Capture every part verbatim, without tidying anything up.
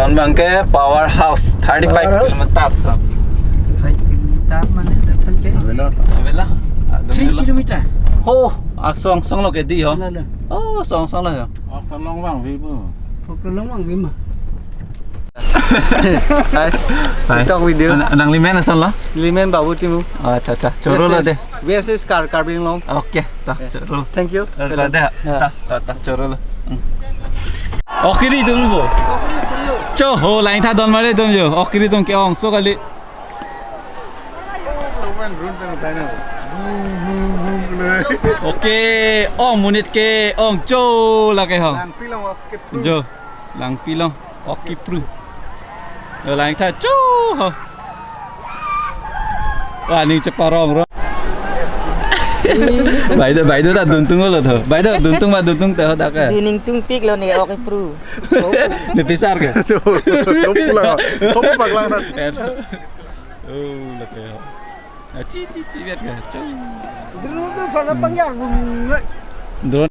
Abang ke power house, thirty-five Power house? kilometer. Five kilometer mane dapat ke? Avelo. Avelo. Three kilometer. Ho, asong song lo ke di ho. Lo, lo. Oh, song song lo ho. Oh, kalong vangve pu. Oh, kalong vangve ma. Hai. Hai. Talk video. Nang, nang limen ason lo? Limen Babu Timung. Oh, acha, acha. Choro lo de. This is Kar-, Karbi Anglong. Okay, ta, choro. Thank you. Eh, ta, ta, ta, ta, choro lo. Hmm. Okay, di tum bo. Cho ho, lain tha don mare tum jo. Okay, di tum ke-ong so kali. Okay, ong monit ke-ong cho lake ho. Langpi along ok kepru. Jo, langpi along ok kepru. Jo, lain tha cho ho. Wah, ning cheparong ro. Baideo, baideo ta duntung lo tho. Baideo duntung ma duntung ta ho dak ke. Duntung pik lo ne ok kepru. Ne pisar ke? Cho, cho pulang. Cho paklang na. Oh, lake ho. Ah, chi, chi, chi, biat ka. Chong. Drone tu sana pangyar. Drone.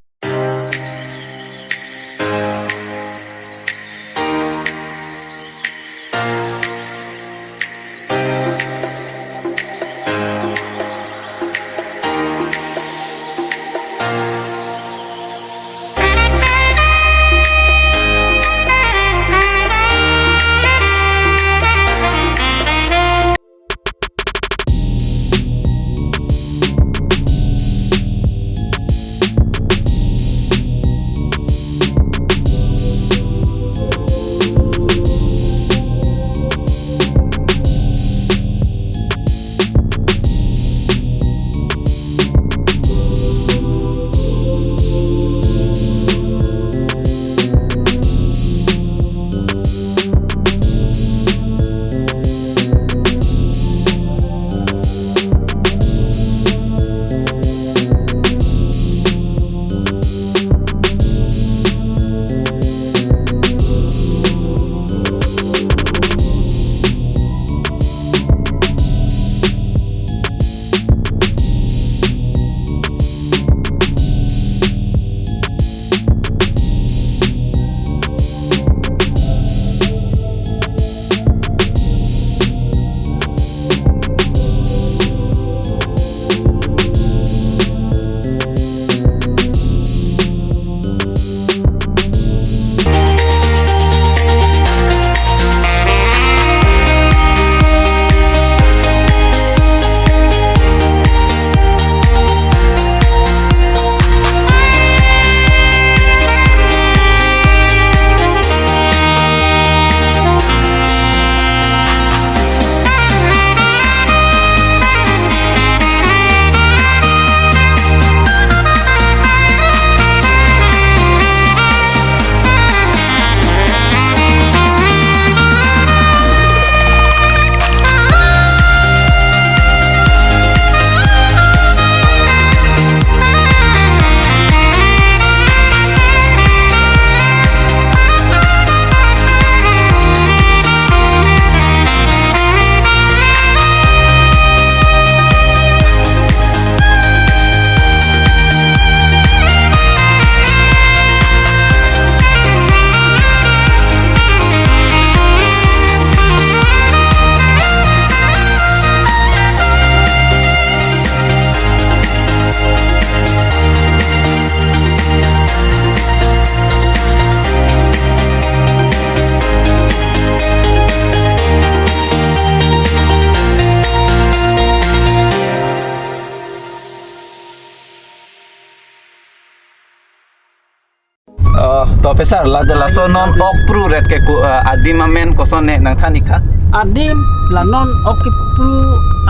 Oh, to pesar, la, laso non ok kepru ret ke ku, eh, adim amen koson ne nangthan ik tha? Adim, la non ok kepru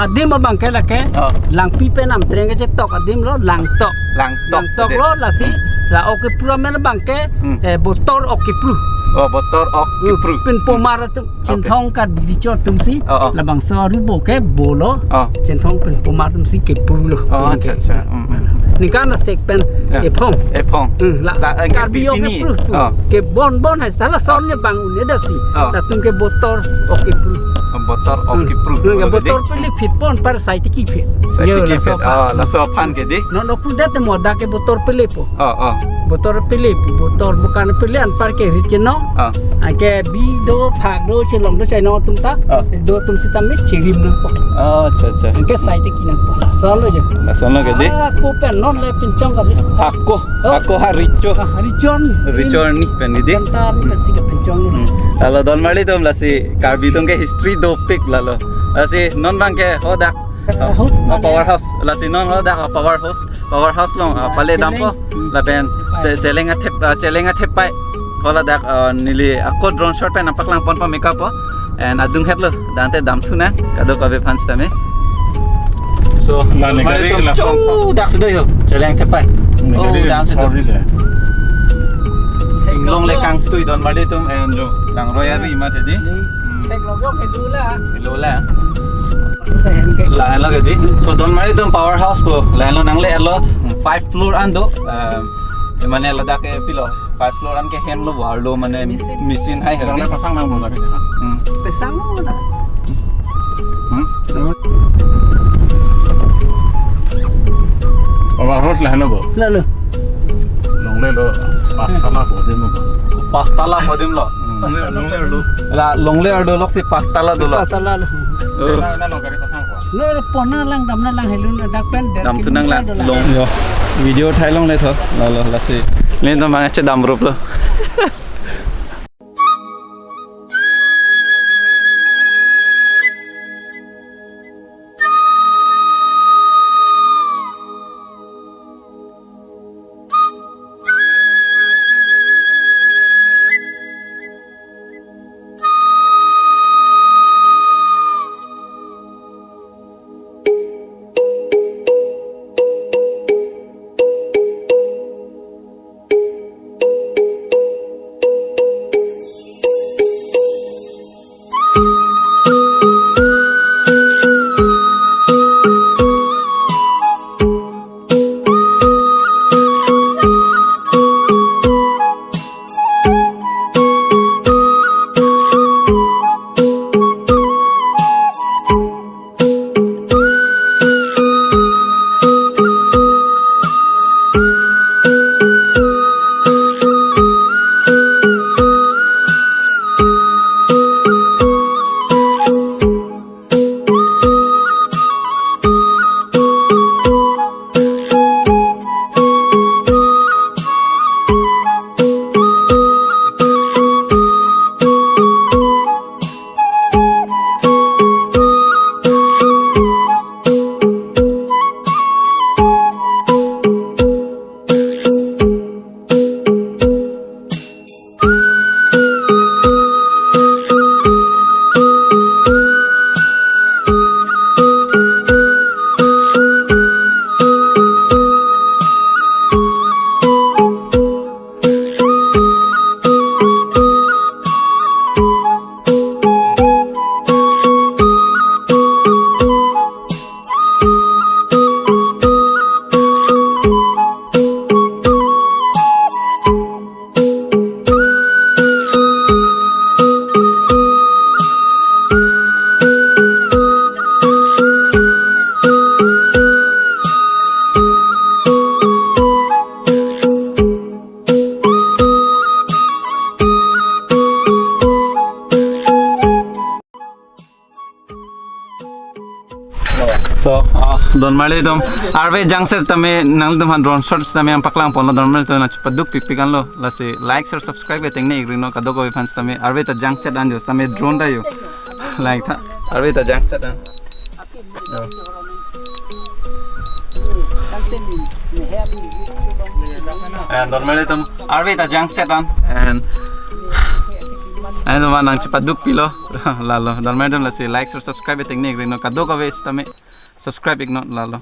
adim abang ke lake, Oh. Langpi pen Amtreng kechetok adim lo, Langtok. Langtok, Langtok dei. Lo, lasi, Hmm. la ok kepru amen abang ke, Hmm. eh, Botor ok kepru. Oh, Botor ok Hmm, kepru. Pinpomar atum, Okay. Chinthong Karbi Recho atum si, Oh, oh. labangso arubo ke bo lo, Oh. Chinthong Pinpomar atum si kepru lo. Oh, acha, acha. Hmm, hmm. Ningkan asek pen Ya. Ephong. Ephong. Hmm, la, La, eh, Karbi Karbi ok pini. Kepru tu. Oh. Kebon bon hai, sala son ne bang un-e dasi. Oh. Latum ke Botor ok kepru. Oh, Botor ok Hmm. kepru. Hmm, Lo ke Botor dei. Pele phit pon par sai tiki phit. Sai Yo, tiki laso phit. Aphan. Oh, laso aphan ke dei. Non ok kepru det mo dak ke Botor Pele po. Oh, oh. Botor pili, botor bukan pili, anpar ke rit ke nong. Ah. Anke bi do, phak do, chelong do, chainong atum ta. Ah. Do atum sitame cherim nangpo. Ah, acha, acha. Anke sai te kinangpo. Lason lo je. Lason lo ke dei? Ah, ako pen non le pinchong kali. Ako, oh. Ako ha Richo. Ah, Richon. Richon ni pen ni dei? Kanta ni pen si ke pinchong ni. Hmm. Lalo donmarli atum, lasi Karbi atum ke history dopik lalo. Lasi non abang ke hadak. Power house, ah, power house. Lasi non hadak, ah, power house. Power house along, ah, ah, pale dampo. Cheleng. Lapen che-, cheleng athep, ah, cheleng athep pai. Hala dak, ah, neli ako drone shot pen nangpaklang ponpo meka po. And adung het lo, dante damthu nang, kadokave aphan sitame. So, la, ne donmarli gari atum la chu dak sudah yo, cheleng athep pai. Ne, oh, gari dam sudah. Sorry deh. Inglong le kangtui donmarli atum, and jo, langroi ari ma tadi. Hmm. Tek lo yo ke dula. Ke dula. Lahenlo ke dei. So donmarli atum power house ko lahenlo nangle-etlo, five floor an do. Eh, mane ladak ke pilo, five floor an ke hem lo, war lo mane machine. Machine hai. Dong hai. Pasang nang bola ke. Hmm. Pasang lo na. Hmm? Power house lahenlo bo. Lalo. Longle lo, pas tala podium lo. Pas tala podium lo. Hmm. Longle lo. La longle ardo loksi pas tala dolo. Pas tala lo. Oh. Na, na lo gari pasang ko. Lo, lo pona lang, damna lang, helun dak pen der damthu nang la kilometer do lang. Long. Yo. Video thai longle tho. Lalo, lasi. Len to mang che damrup lo. So, ah, donmarli atum, arve jangset tame nanglitum aphan drone shot tame nangpaklang ponlo, donmarli atum nangchepaduk pikpik anlo, lasi like, share, subscribe ke tengne ikri non, kadokave aphan tame, arve ta jangset an jo, tame drone ta jo. Like tha, arve ta jangset an. Jo. And donmarli atum, arve ta jangset an, and, and donmarli nangchepaduk pilo, lalo, donmarli atum lasi like, share, subscribe ke tengne ikri non, kadokave tame subscribe ik non, lalo.